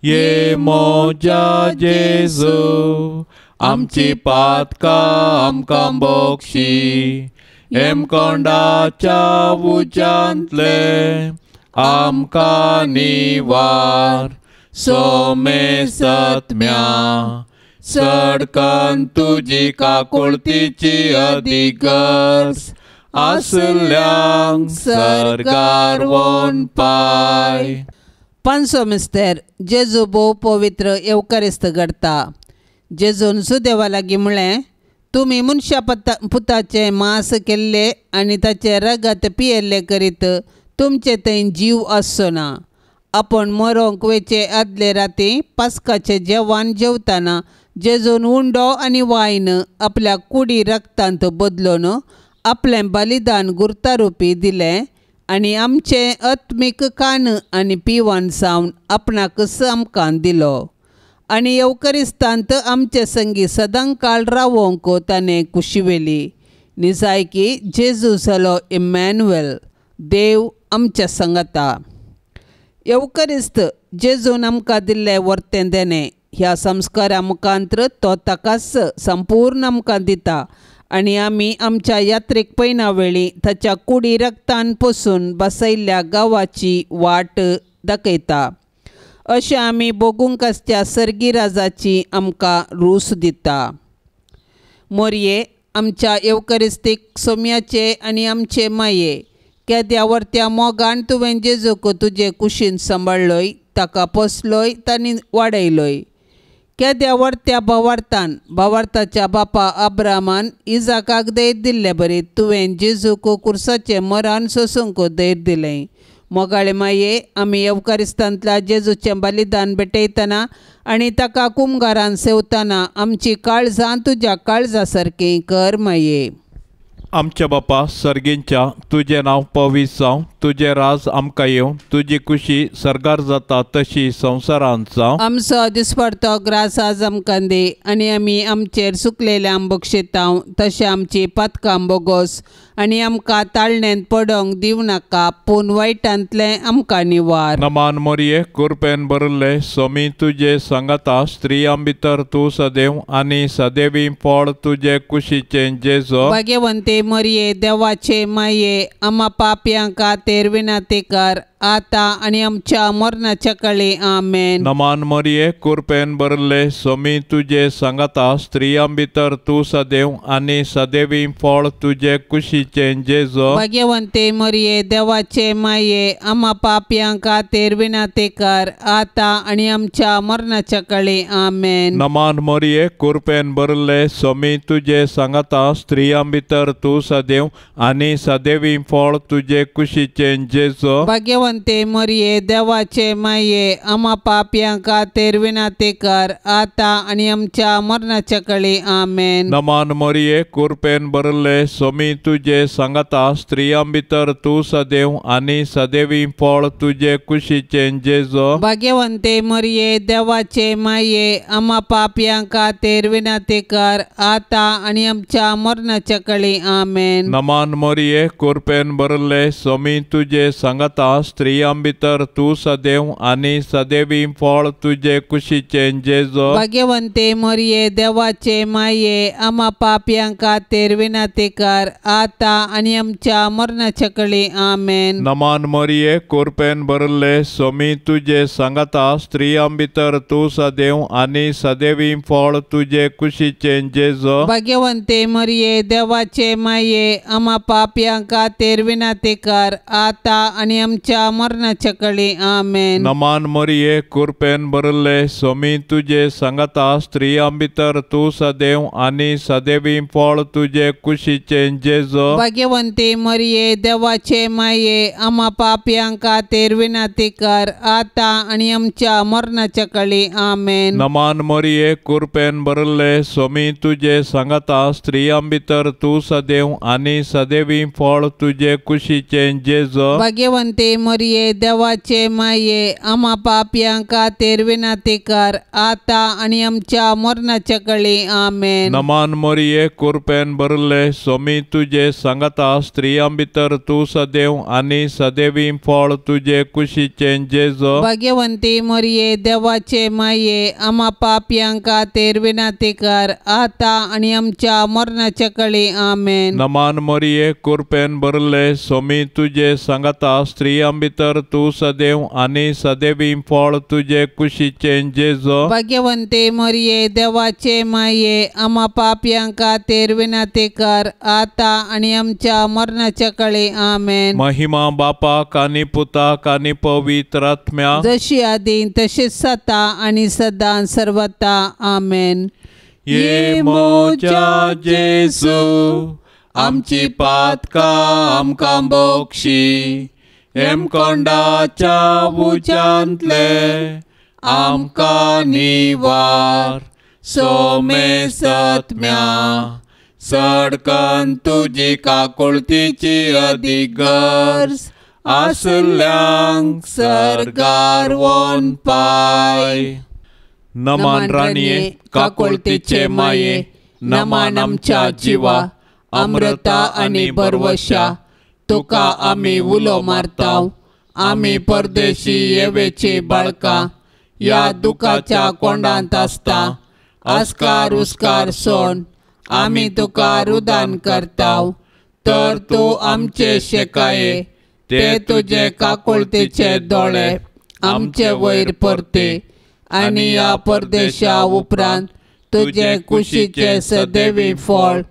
ये मोजा जेजू आमची पातकां आमकां बोक्षी, हेमकोंडाच्या उज्यांतले आमकां निवार, सोमेसत्म्या सडकन तुजी काकुळतीची अधिगर्ज आसल्यांक सर्गार वोन पाय. पांचवो मिस्तेर जेजू भोव पवित्र येवकारिस्त घडता. जेजून सुदेवा लागीं म्हळें, तुमी मनशा पुताचें मांस केल्लें आनी ताचें रगत पियेल्लें करीत तुमचे थंय जीव आसचो ना. आपूण मरोंक वयचे आदले राती पास्काचें जेवण जेवतना जेजून उंडो आनी वायन आपल्या कुडी रगतांत बदलून आपलें बलिदान गुर्तारुपी दिलें आनी आमचें आत्मीक कान आनी पिवन सावन आपणाकच आमकां दिलो आनी येवकरिस्तांत आमचे संगी सदांकाळ रावोंक ताणें कुशिवेली. निजायकी जेजू जालो इमॅन्युएल, देव आमच्या संगता. येवकरिस्त जेजून आमकां दिल्लें वर्तें देणें ह्या संस्कारा मुखांत्र तो ताकाच संपूर्ण आमकां दिता आनी आमी आमच्या यात्रेक पयना वेळी ताच्या कुडी रगतान पसून बसयल्ल्या गांवाची वाट दाखयता. अशें आमी भोगूंक आसच्या सर्गी राजाची आमकां रूस दिता. मोरये आमच्या येवकरिस्तीक सोम्याचे आनी आमचे माये केद्या वर्त्या मोगान तुवें जेजूक तुजे कुशीन सांबाळ्ळोय, ताका पोसलोय, तांणी वाडयलोय. केद्या व्हडत्या भावार्थान भावार्थाच्या बापा अब्रामान इजाकाक धैर्य दिल्ले बरी तुवें जेजूक कुर्साचें मरण सोसूंक धैर्य दिलें. मोगाळे माये, आमी येवकारिस्तांतल्या जेजूचें बलिदान भेटयतना आनी ताका कुमगारान सेवतना आमची काळजां तुज्या काळजा सारकीं कर माये. आमच्या बापा सर्गींच्या, तुजें नांव पवित्र जावं, तुजें राज आमकां येवं, तुजी कुशी सर्गार जाता तशी संवसारांत जावं. आमचो दिसपडतो ग्रास आज आमकां दी आनी आमी आमचेर सुकलेल्या बक्षितांव तशें आमची पातकां बोगोस आनी आमकां ताळणेंत पडोंक दिवं नाका पूण वायटांतलें आमकां निवार. नमान मोरये, कुरपेन भरिल्ले सोमी तुजे सांगाता, स्त्रियां भितर तूं सदैव आनी सदैवी फळ तुजे कुशीचें जेजो. भाग्यवंते मरये, देवाचे माये, आमा पापयांक खातीर विनंती कर आतां आनी आमच्या मरणाच्या काळी. आमेन. नमान मरये, कुरपेन भरिल्ले सोमी तुजे सांगाता, स्त्रियां भितर तूं सदैव आनी सदैवी फळ तुजे कुशीचें जेजो. भाग्यवंते मरये, देवाचे माये, आमा पापयांक खातीर विनंती कर आतां आनी आमच्या मरणाच्या काळी. आमेन. नमान मरये, कुरपेन भरिल्ले सोमी तुजे सांगाता, स्त्रियां भितर तूं सदैव आनी सदैवी फळ तुजे कुशीचें जेजो. भाग्यवंते मरये, देवाचे माये, आमा पापयांक खातीर विनंती कर आतां आनी आमच्या मरणाच्या काळी. आमेन. नमान मरये, कुरपेन भरिल्ले सोमी तुजे सांगाता, स्त्रियां भितर तूं सदैव आनी सदैवी फळ तुजे कुशीचें जेजो. भाग्यवंते मरये, देवाचे माये, आमा पापयांक खातीर विनंती कर आतां आनी आमच्या मरणाच्या काळी. आमेन. नमान मरये, कुरपेन भरिल्ले सोमी तुजे सांगाता, स्त्रियां भितर तूं सदैव आनी सदैवी फळ तुजे कुशीचें जेजो. भाग्यवंते मरये, देवाचे माये, आमा पापयांक खातीर विनंती कर आतां आनी आमच्या मरणाच्या काळी. आमेन. नमान मरये, कुरपेन भरिल्ले सोमी तुजे सांगाता, स्त्रियां भितर तूं सदैव आनी सदैवी फळ तुजे कुशीचें जेजो. भाग्यवंते मरये, देवाचे माये, आमा पापयांक खातीर विनंती कर आतां आनी आमच्या मरणाच्या काळी. आमेन. नमान मरये, कुरपेन भरिल्ले सोमी तुजे सांगाता, स्त्रियां भितर तूं सदैव आनी सदैवी फळ तुजे कुशीचें जेजो. भाग्यवंते मरये, देवाचे माये, आमा पापयांक खातीर विनंती कर आतां आनी आमच्या मरणाच्या काळी. आमेन. नमान मरये, कुरपेन भरिल्ले सोमी तुजे सांगाता, स्त्रियां भितर तूं सदैव आनी सदैवी फळ तुजे कुशीचें जेजो. भाग्यवंते मरये, देवाचे माये, आमा पापयांक खातीर विनंती कर आतां आनी आमच्या मरणाच्या काळी. आमेन. नमान मरये, कुरपेन भरिल्ले सोमी तुजे सांगाता, स्त्रियां भितर तूं सदैव आनी सदैवी फळ तुजे कुशीचें जेजो. भाग्यवंती मरये, देवाचे माये, आमा पापयांक खातीर विनंती कर आतां आनी आमच्या मरणाच्या काळी. आमेन. नमान मरये, कुरपेन भरिल्ले सोमी तुजे सांगाता, स्त्रियां भितर तूं सदैव आनी सदैवी फळ तुजे कुशीचें जेजो. भाग्यवंते मरये, देवाचे माये, आमा पापयांक खातीर विनंती कर आतां आनी आमच्या मरणाच्या काळी. आमेन. महिमा बापाक आनी पुताक आनी पवित्र आत्म्याक, जशी आदी तशीच सता आनी सदां सर्वता. आमेन. ये म्हज्या जेजू, आमची पातकां आमकां बक्षी, हेमकोंडाच्या उज्यांतले आमकां निवार, सोमे सत्म्या सडकन तुजी काकुळतीची अदीक गरज आसल्यांक सर्गार वोन पाय. नमान राणये, काकुळतीचे माये, नमान आमच्या जिवा, अमृता आनी बरवशा, तुका आमी उलो मारताव. आमी परदेशी येवेची बाळकां, ह्या दुखाच्या कोंडांत आसता, आस्कार उस्कार सोड आमी तुका रुदान करताव. तर तूं आमचे शेकाये, ते तुजे काकुळतीचे दोळे आमचे वयर परते आनी ह्या परदेशा उपरांत तुजे कुशीचे सदैवी फळ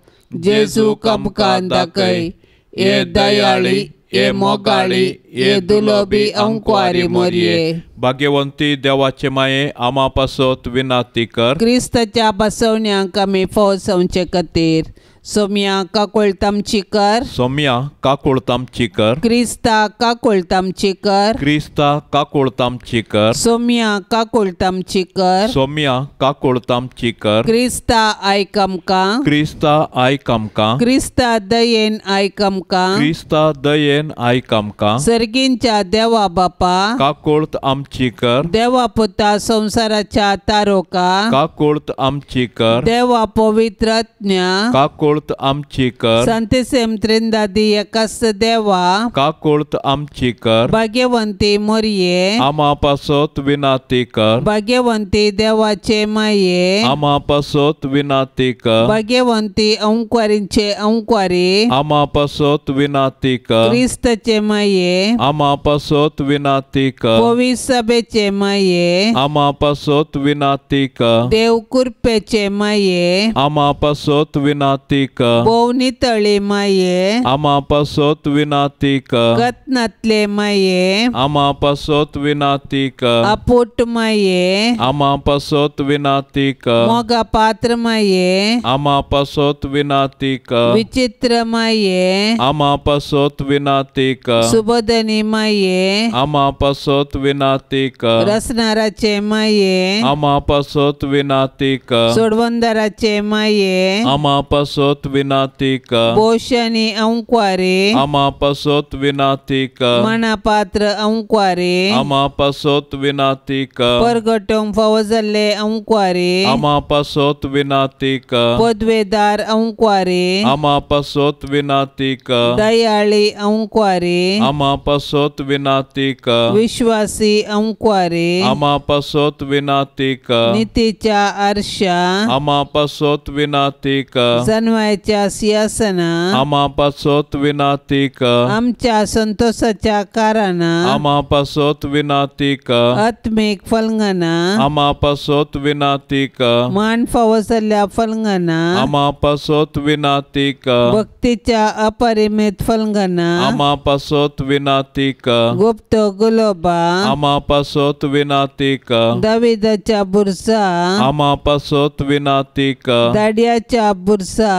जेजू आमकां दाखय. हे दयाळी, हे मोगाळी, ये दुलोबी अंकवारी मोरये. भाग्यवंती देवाचे माये आमा पासत विनाती कर. क्रिस्ताच्या बसवण्यांक आमी फौज खातीर सोम्या काकुळतामची कर. सोम्या काकुळतामची कर. क्रिस्ता काकुळतामची कर. क्रिस्ता काकुळतामची कर. सोम्या काकुळतामची कर. सोम्या काकुळतामची कर. क्रिस्ता आयक आमकां. क्रिस्ता आयक आमकां. क्रिस्ता दयेन आयक आमकां. क्रिस्ता दयेन आयक आमकां. सर्गींच्या देवा बापा काकुळत आमची कर. देवा पुता संवसाराच्या तारोका काकुळत आमची कर. देवा पवित्रज्ञा काकुळत आमची कर. संतेसेम त्रिंदादी एकाच देवा काकुळत आमची कर. भाग्यवंती मोरये आमा पासत विनाती कर. भाग्यवंती देवाचे माये आमा पासत विनाती कर. भाग्यवंती अंकवारींचे अंकवारी आमा पासत विनाती कर. क्रिस्ताचे माये आमा पासत विनाती कर. पवित्र सभेचे माये आमा पासत विनाती कर. देव कृपेचे माये आमा पासत विनाती कर. भोव नितळी माये आमा पासत विनाती कर. गतनातले माये आमा पासत विनाती कर. अपुट माये आमा पासत विनाती कर. मोगा पात्र माये आमा पासत विनाती कर. विचित्र माये आमा पासत विनाती कर. सुबोधनी माये आमा पासत विनाती कर. रसनाराचे माये आमा पासत विनाती कर. सोडवंदराचे माये आमा पासत विनाती कर. बोशनी अंकवारी आमा पासत विनाती कर. मनापात्र अंकवारी आमा पासत विनाती कर. परगटोंक फावो जाल्ले अंकवारी आमा पासत विनाती कर. पदवेदार अंकवारी आमा पासत विनाती कर. दयाळी अंकवारी आमा पासत विनाती कर. विश्वासी अंकवारी आमा पासत विनाती कर. नितीच्या आरशा आमा पासत विनाती कर. जनवायच्या सिंहासना आमा पासत विनाती कर. आमच्या संतोषाच्या कारणां आमा पासत विनाती कर. आत्मीक फलंगना आमा पासत विनाती कर. मान फावो जाल्ल्या फलंगना आमा पासत विनाती कर. भक्तीच्या अपरिमित फलंगना आमा पासत विनाती कर. गुप्त गुलोबा आमा पासत विनाती कर. दाविदाच्या बुरसा आमा पासत विनाती कर. दाडियाच्या बुरसा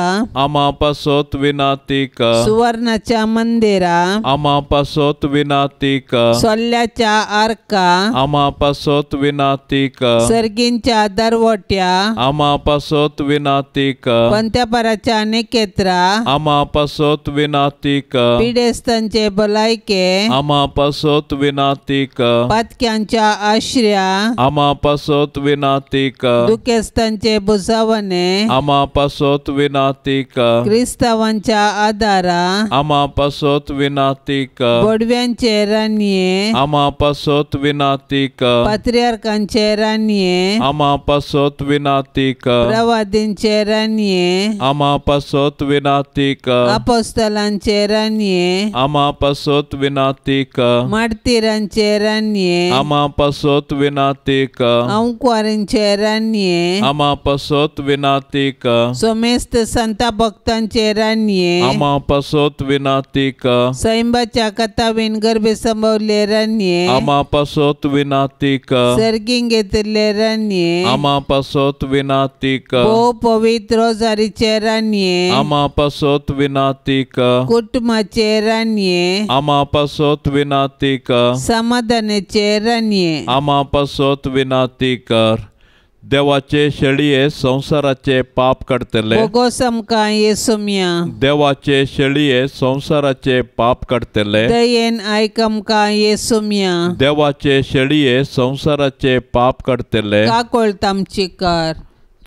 आमा पासत विनाती कर. सुवर्णाच्या मंदिरा आमा पासत विनाती कर. सोल्ल्याच्या आर्का आमा पासत विनाती कर. सर्गींच्या दरवट्या आमा पासत विनाती कर. पंत्यापराच्या निकेत्रा आमा पासत विनाती कर. पिडेस्तांचे भलायके आमा पासत विनाती कर. पातक्यांच्या आश्र्या आमा पासत विनाती कर. दुखेस्तांचे बुजावणे आमा पासत विनाती कर. क्रिस्तावांच्या आदारा आमा पासत विनाती कर. बोडव्यांचे रानये आमा पासत विनाती कर. पात्रियार्कांचे रानये आमा पासत विनाती कर. प्रवादींचे रानये आमा पासत विनाती कर. अपोस्तलांचे रानये आमा पासत विनाती कर. मार्तीरांचे रानये आमा पासत विनाती कर. अंकवारींचे रानये आमा पासत विनाती कर. सोमेस्त संता भक्तांचे रानये आमा पासत विनाती कर. सैंबाच्या कथावीन गर्भे संभवले रानये आमा पासत विनाती कर. सर्गींग घेतिल्ले रानये आमा पासत विनाती कर. भोव पवित्र रोजारीचे रानये आमा पासत विनाती कर. कुटुंबाचे रानये आमा पासत विनाती कर. समाधानाचे रानये आमा पासत विनाती कर. देवाचे शेळये संवसाराचे पाप काडटले. बोगोस आमकां येसुम्या. देवाचे शेळये संवसाराचे पाप काडटले. दयेन आयक आमकां येसुम्या. देवाचे शेळये संवसाराचे पाप काडटले. काकोळत आमची कर.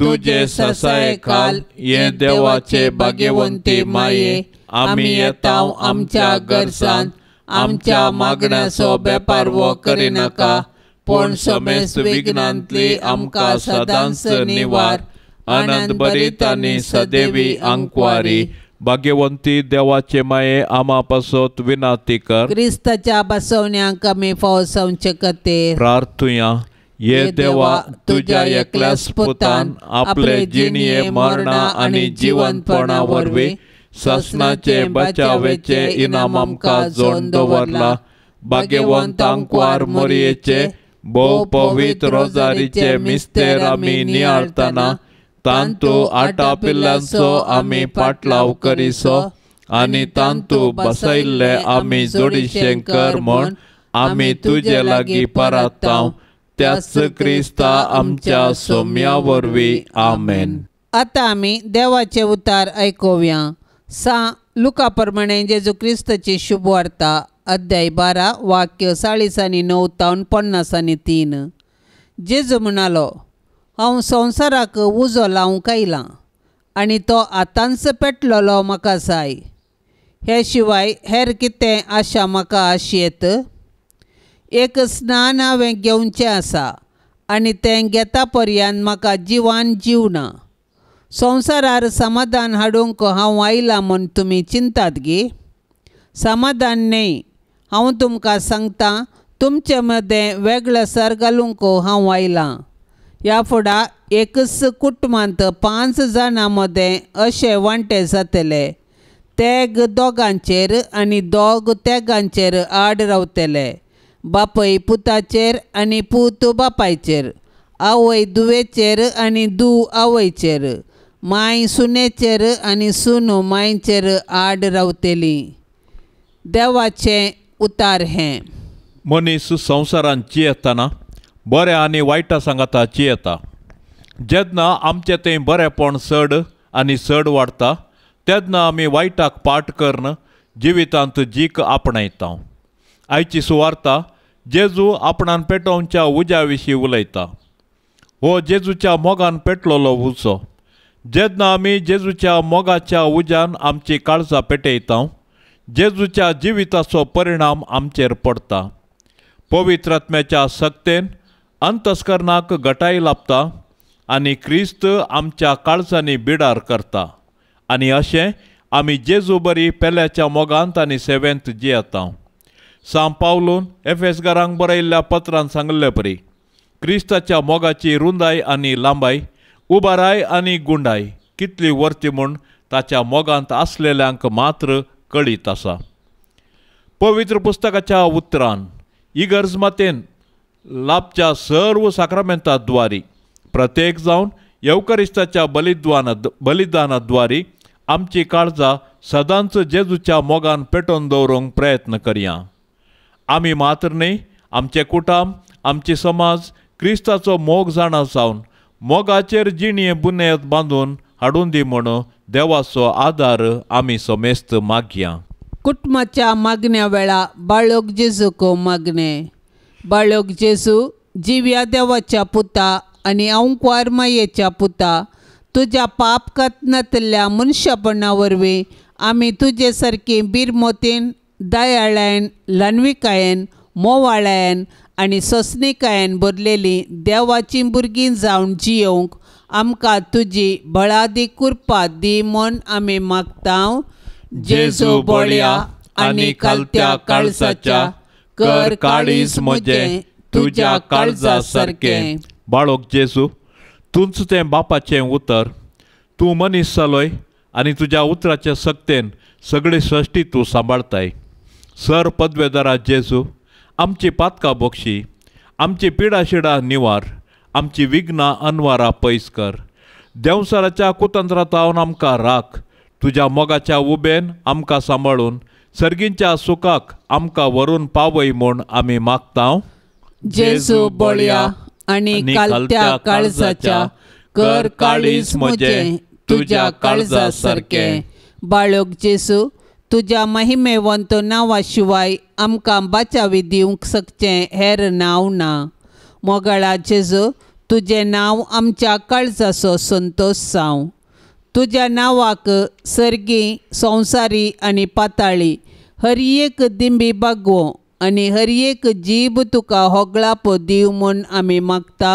तुजे ससाये खाल हे देवाचे भाग्यवंती माये आमी येता आमच्या गरजान आमच्या मागण्याचो बेपारवो करिनाका, पूण समेस्त विघ्नांतली आमकां सदांच निवार. आनंद भरीत आनी सदैवी आंकवारी भाग्यवंती देवाचे माये आमा पासत विनाती कर. क्रिस्ताच्या बसवण्यांक आमी फावो जावचे खातीर प्रार्थुया. ये देवा, तुज्या एकल्याच पुतान आपले जिणये मरणा आनी जिवंतपणा वरवीं सासणाचे बचावेचे इनाम आमकां जोडून दवरला. भाग्यवंत आंकवार मोरयेचे भोव पवित्र रोजारीचे मिस्तेर आमी नियाळतना तांतू आटापिल्ल्यांचो आमी पाटलाव करिसो आनी तांतू बसयल्ले आमी जोडीशें कर म्हूण आमी तुजे लागीं परातांव त्याच क्रिस्ता आमच्या सोम्या वरवीं. आमेन. आतां आमी देवाचे उतार आयकुया. सा लुका प्रमाणे जेजू क्रिस्ताची शुभवार्ता अध्याय 12 वाक्य 40 9 तावन 53. जेजू म्हणालो, हांव संवसाराक उजो लावंक आयलां आनी तो आतांच पेटलेलो म्हाका जाय. हे शिवाय हेर कितें आशा म्हाका आशयेत? एक स्नान हांवें घेवचें आसा आनी तें घेता पर्यंत म्हाका जिवान जीव ना. संवसारार समाधान हाडूंक हांव आयलां म्हूण तुमी चिंतात गी? समाधान न्हय, हांव तुमकां सांगता, तुमचे मदें वेगळेसर घालूंक हांव आयलां. ह्या फुडा एकच कुटुंबांत 5 जाणां मदें अशे वांटे जातले, तेग दोगांचेर आनी दोग तेगांचेर आड रावतले. बापय पुताचेर आनी पूत बापायचेर, आवय धुवेचेर आनी धूव आवयचेर, माय सुनेचेर आनी सुनो मायचेर आड रावतली. देवाचें उतार हें. मनीस संवसारांत जियेतना बऱ्या आनी वायटा सांगाता जियेता. जेन्ना आमचें तें बरेंपण चड आनी चड वाडटा तेन्ना आमी वायटाक पाट करून जिवितांत जीक आपणायता. आयची सुवार्ता जेजू आपणान पेटोवच्या उज्या विशीं उलयता. हो जेजूच्या मोगान पेटलेलो उजो. जेन्ना आमी जेजूच्या मोगाच्या उज्यान आमची काळजां पेटयता, जेजूच्या जिविताचो परिणाम आमचेर पडटा. पवित्र आत्म्याच्या सक्तेन अंतस्करणाक गटाय लाबता आनी क्रिस्त आमच्या काळजांनी बिडार करता आनी अशें आमी जेजू बरी पेल्याच्या मोगांत आनी सेवेंत जियेता. सांव पावलून एफेसगारांक बरयल्ल्या पत्रान सांगिल्ले परी क्रिस्ताच्या मोगाची रुंदाय आनी लांबाय, उबाराय आनी गुंडाय कितली वर्ती म्हूण ताच्या मोगांत आसलेल्यांक मात्र कळीत आसा. पवित्र पुस्तकाच्या उतरान इगर्ज मातेन लाभच्या सर्व साक्रामेंताद्वारी प्रत्येक जावन येवकरिस्ताच्या बलिदानाद्वारी आमची काळजां सदांच जेजूच्या मोगान पेटोवन दवरूंक प्रयत्न करया. आमी मात्र न्हय, आमचें कुटुंब, आमची समाज क्रिस्ताचो मोग जाणा जावन मोगाचेर जिणये बुन्याद बांदून हाडून दी म्हूण देवाचो आदार आमी समेस्त मागया. कुटुंबाच्या मागण्या वेळा बाळक जेजूक मागणें. बाळक जेजू, जिव्या देवाच्या पुता आनी अंकवार मायेच्या पुता, तुज्या पाप कतनांतल्या मनशापणा वरवीं आमी तुजे सारकी बिरमोतीन, दयाळायन, ल्हानविकायेन, मोवाळायन आनी सोंसणिकायेन भरलेली देवाचीं भुरगीं जावन जियोवंक आमकां तुजी बळादी कृपा दी म्हूण आमी मागता. जेजू बळया आनी खालत्या काळजाच्या कर काळीज म्हजें तुज्या काळजा सारकें. बाळक जेजू, तूंच तें बापाचें उतर, तूं मनीस जालोय आनी तुज्या उतराचे सक्तेन सगळी सृश्टी तूं सांबाळताय. सर पदवेदारा जेजू, आमची पातकां बोगशी, आमची पिडाशिडा निवार, आमची विघ्नां अनवारा पयस कर. देंवसाराच्या कुतंत्रांत आमकां राख, तुज्या मोगाच्या उबेन आमकां सांबाळून सर्गींच्या सुखाक आमकां व्हरून पावय म्हूण आमी मागता. जेजू बळया आनी कालत्या काळजाच्या कर काळीज म्हजें तुज्या काळजा सारकें. बाळक जेजू, तुज्या महिमेवंत नांवा शिवाय आमकां बाचावी दिवंक शकचें हेर नांव ना. मोगाळा जेजू, तुजें नांव आमच्या काळजाचो संतोश जावं. तुज्या नांवाक सर्गी, संवसारी आनी पाताळी हर एक दिंबी बागवो आनी हर एक जीब तुका होगळाप दिव म्हूण आमी मागता.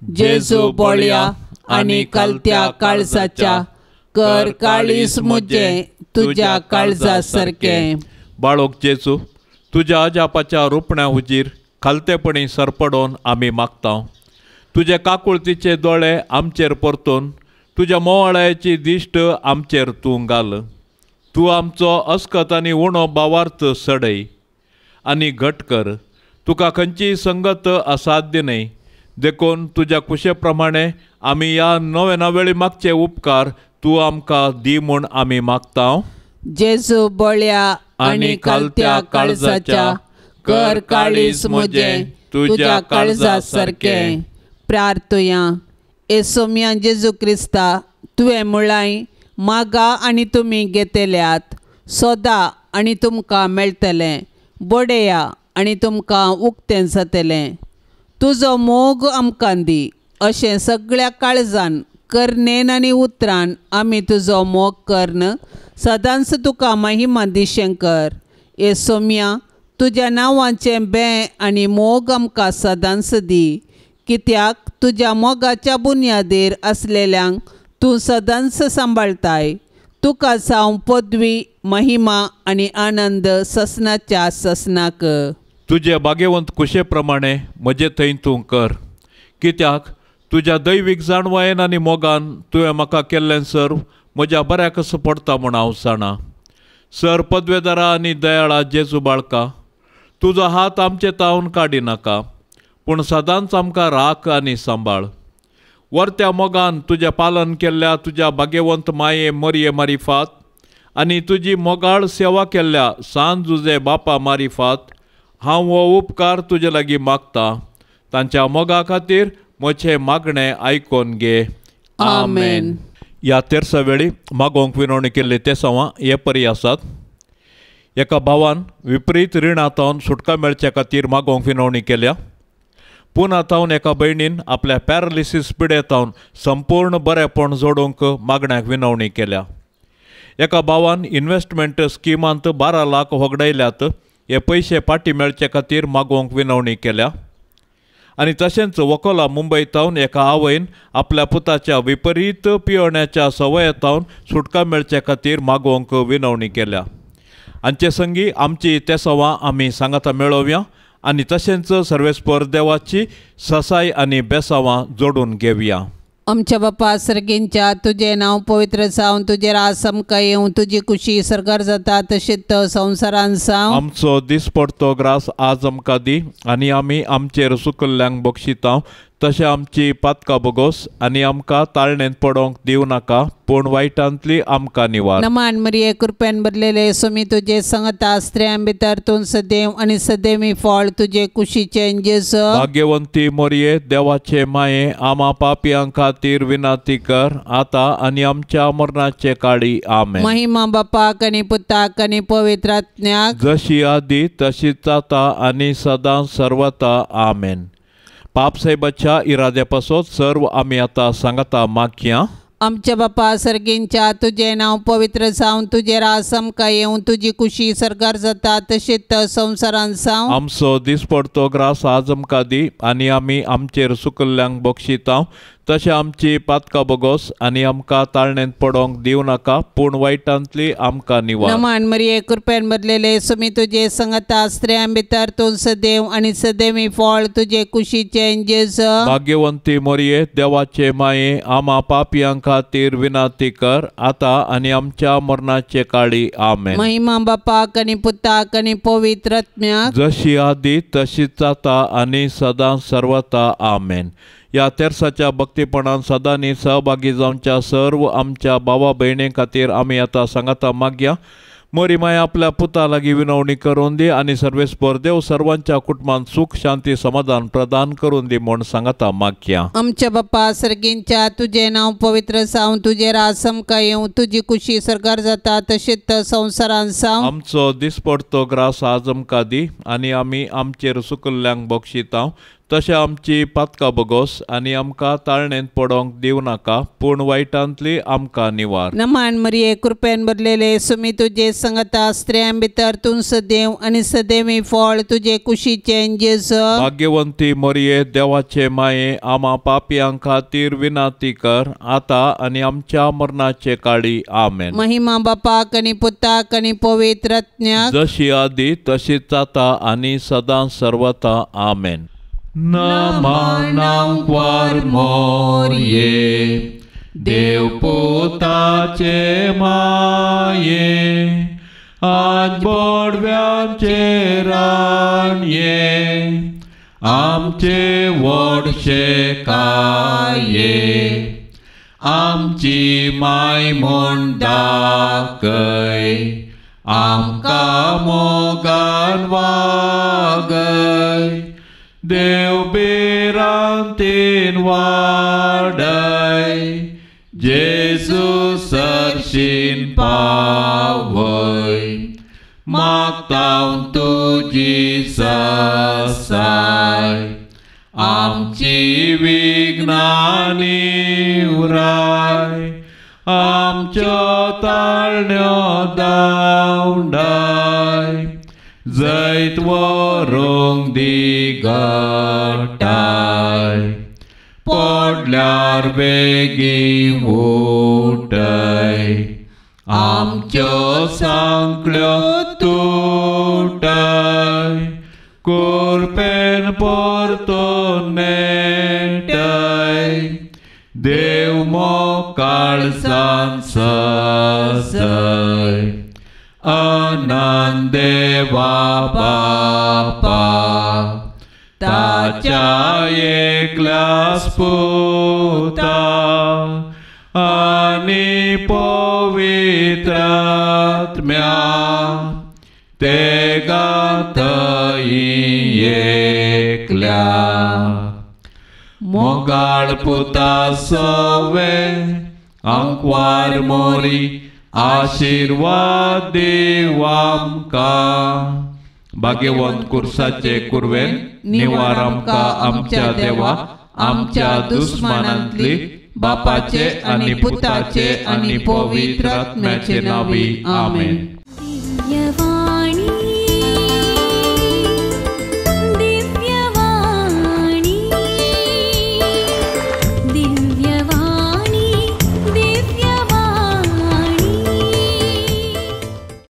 जेजू बळया आनी कालत्या काळजाच्या कर काळीज म्हजें तुज्या काळजा सारकें. बाळक जेजू, तुज्या अजापाच्या रुपण्या हुजीर खालतेपणी सरपडोवन आमी मागता. तुजे काकुळतीचे दोळे आमचेर परतून तुज्या मोवाळायची दिश्ट आमचेर तूं घाल. तूं आमचो अस्कत आनी उणो बावार्थ सडय. आनी घट कर. तुका खंयचीय संगत असाध्य न्हय, देखून तुज्या कुशे प्रमाणे आमी ह्या नव्या वेळी मागचे उपकार तूं आमकां दी म्हूण आमी मागता. जेजू बळ्या आनी कालत्या काळजाच्या कर काळीज म्हजें तुज्या काळजा सारकें. प्रार्थुया. येसोम्या जेजू क्रिस्ता, तुवें म्हळांय मागा आनी तुमी घेतल्यात, सोदा आनी तुमकां मेळटलें, बडया आनी तुमकां उक्तें जातलें. तुजो मोग आमकां दी अशें सगळ्या काळजान करणेन आनी उतरान आमी तुजो मोग कर्ण सदांच तुका महिमा दिशें कर. येसोम्या तुज्या नांवाचें बें आनी मोग आमकां सदांच दी, कित्याक तुज्या मोगाच्या बुन्यादीर आसलेल्यांक तूं सदांच सांबाळताय. तुका जावं पदवी महिमा आनी आनंद ससनाच्या ससनाक. तुजे भाग्यवंत कुशे प्रमाणे म्हजे थंय तूं कर, कित्याक तुज्या दैवीक जाणवायेन आनी मोगान तुवें म्हाका केल्लें सर्व म्हज्या बऱ्याकच पडटा म्हूण हांव जाणा. सर पदवेदारा आनी दयाळा जेजू बाळका, तुजो हात आमचे तावन काडिनाका, पूण सदांच आमकां राख आनी सांबाळ. वर्त्या मोगान तुजें पालन केल्ल्या तुज्या भाग्यवंत माये मरये मारिफात आनी तुजी मोगाळ सेवा केल्ल्या सान जुजे बापा मारिफात हांव हो उपकार तुजे लागीं मागता. तांच्या मोगा खातीर म्हजें मागणें आयकोन घे. आमेन. ह्या तेरसा वेळी मागोवंक विनवणी केल्ली तेसांवां हे परी आसात. एका भावान विपरीत रिणांत सुटका मेळचे खातीर मागोवंक विनवणी केल्या. पुना तावन एका भयणीन आपल्या पॅरालिसीस पिडेतावन संपूर्ण बरेपण जोडूंक मागण्याक विनवणी केल्या. एका भावान इन्व्हेस्टमेंट स्किमांत 12 लाख होगडायल्यात, हे पयशे फाटीं मेळचे खातीर मागोवंक विनवणी केल्या. आनी तशेंच वकोला मुंबय तावन एका आवयन आपल्या पुताच्या विपरीत पियोण्याच्या संवयेतावन सुटका मेळचे खातीर मागोवंक विनवणी केल्या. हांचे संगी आमची तेसवां आमी सांगाता मेळोवया आनी तशेंच सर्वेस्पर देवाची ससाय आनी बेसावां जोडून घेवया. आमच्या बापा सर्गींच्या तुजें नांव पवित्र जावं, तुजें राज आमकां येवं, तुजी कुशी सरकार जाता तशीच संवसारान जावं. आमचो दिसपडतो ग्रास आज आमकां दी आनी आमी आमचेर सुकल्ल्यांक बक्षिता तशें आमची पातकां बोगोस आनी आमकां ताळणेंत पडोवंक दिवं नाका, पूण वायटांतली आमकां निवार. नमान मरिये कृपेन भरलेले सुमी तुजे संगता, स्त्रियां भितर तूं सदैव आनी सदैवी फळ तुजे कुशीचें जेजू. भाग्यवंती मरिये देवाचे माये, आमा पापयां खातीर विनंती कर आतां आनी आमच्या मरणाचे काळी. आमेन. महिमा बापाक आनी पुताक आनी पवित्र आत्म्याक, जशी आदी तशीच आतां आनी सदां सर्वता. आमेन. पाप साहेबाच्या इराद्या पासत सर्व आमी आतां सांगता मागया. आमच्या बापा सर्गींच्या तुजें नांव पवित्र जावं, तुजें राज आमकां येवं, तुजी कुशी सरकार जाता तशीच संवसारान जावं. आमचो दिसपडतो ग्रास आज आमकां दी आनी आमी आमचेर सुकल्ल्यांक बक्षिता तशें आमची पातकां बोगोस आनी आमकां ताळणेंत पडोवंक दिवं नाका, पूण वायटांतली आमकां निवार. नमान मरिये कृपेन भरलेले सुमी तुजे संगता, स्त्रियां भितर तूं सदैव आनी सदैवी फळ तुजे कुशीचें जेजू. भाग्यवंती मरिये देवाचे माये, आमा पापयां खातीर विनंती कर आतां आनी आमच्या मरणाचे काळी. आमेन. महिमा बापाक आनी पुताक आनी पवित्र आत्म्याक, जशी आदी तशीच आतां आनी सदां सर्वता. आमेन. ह्या तेरसाच्या भक्तीपणान सदांनी सहभागी जावच्या सर्व आमच्या भावा भयणी खातीर आमी आतां सांगाता मागया. मोरी माया आपल्या पुता लागीं विनवणी करून दी आनी सर्वेस्पर देव सर्वांच्या कुटुंबान सुख शांती समाधान प्रदान करून दी म्हूण सांगाता मागया. आमच्या बापा सर्गींच्या तुजें नांव पवित्र जावं, तुजें राज आमकां येवं, तुजी कुशी सरकार जाता तशीच संवसारान जावं. आमचो दिसपडतो ग्रास आज आमकां दी आनी आमी आमचेर सुकल्ल्यांक बक्षिता तशें आमची पातकां बोगोस आनी आमकां ताळणेंत पडोवंक दिवं नाका, पूण वायटांतली आमकां निवार. नमान मरिये कृपेन भरलेले सुमी तुजे संगता, स्त्रियां भितर तूं सदैव आनी सदैवी फळ तुजे कुशीचें जेजू. भाग्यवंती मरिये देवाचे माये, आमा पापयां खातीर विनंती कर आतां आनी आमच्या मरणाचे काळी. आमेन. महिमा बापाक आनी पुताक आनी पवित्र आत्म्याक, जशी आदी तशीच आतां आनी सदां सर्वता. आमेन. नमनांक वार मोरये देवपुताचे माये, आज बोडव्यांचे राणये आमचे व्हडशे काये आमची माय म्हूण दाखय आमकां मोगान वागय देव भिरांतीन वाडय जेजू सरशीन पावय मागता तुजी साय आमची विघ्नांनी उराय आमच्यो ताळण्यो धांवडाय जैत व्हरूंक दी घटाय पडल्यार बेगीन उठय आमच्यो सांकळ्यो तुटय कुरपेन परतून नेटय देव मोकाळसान सजय अनंत देवा बापा ताच्या एकल्याच पुता आनी पवित्र आत्म्या ते गातय एकल्या मोगाळ पुता सवे आंकवार मोरी आशिर्वाद दीव आमकां भाग्यवंत कुर्साचे कुरवेन निवार आमकां आमच्या देवा आमच्या दुस्मानांतली बापाचे आनी पुताचे आनी पवित्र आत्म्याचे नांवी आमेन.